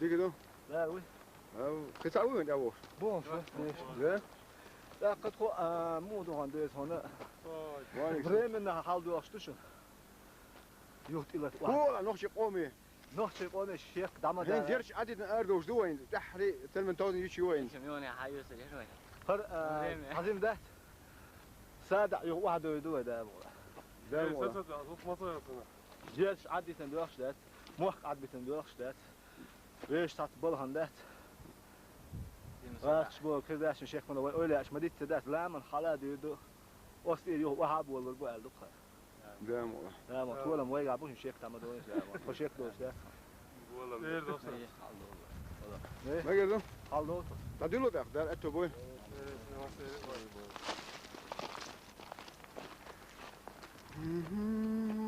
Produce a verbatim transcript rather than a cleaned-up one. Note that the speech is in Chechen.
Дика ду? Да, уй. Ау, кхин цхьа вуй вайн тӀе вохуш? Бохуш, вай, деш. Да? ТӀаккха тхо, а, муха ду хьуна деза хьуна? Валик. Временно хьалдоьлхуш ду шуна. Юха тӀе лата. Хьо а нохчийн къоме. Нохчийн къоме шек дӀа ма хӀинца дара. Герч Ӏадитина арадовш ду вайн, тӀаьххьара тӀеман товзан йичи вайн. Муьйне хьан юьсур яра вайн? ХӀара, а, время. Хьазим дац? Сада юха охьадойр ду вай, да, боху. Да, боху. Герч Ӏадитина доьлхуш дац. Мохк Ӏадбитина доьлхуш дац. Вешан цхьацца балхана дац. ГӀазкхаша боху, кхидӀа шек ма ду, вай ойла еш ма дитта дац, ламан хьала а дуьйр ду. Оцу тӀера юха охьа а болалур бу аьлла ду-кх. Да, ма. Да, ма, толам вайгахь бу шуна шек дӀа ма дойла, да, ма. Тхо шек долуш дац. Эр дохур. Э? Мегар ду? Хьал ду. ДӀадуьллу тӀаккха, Дала аьтто бойла. Мгм.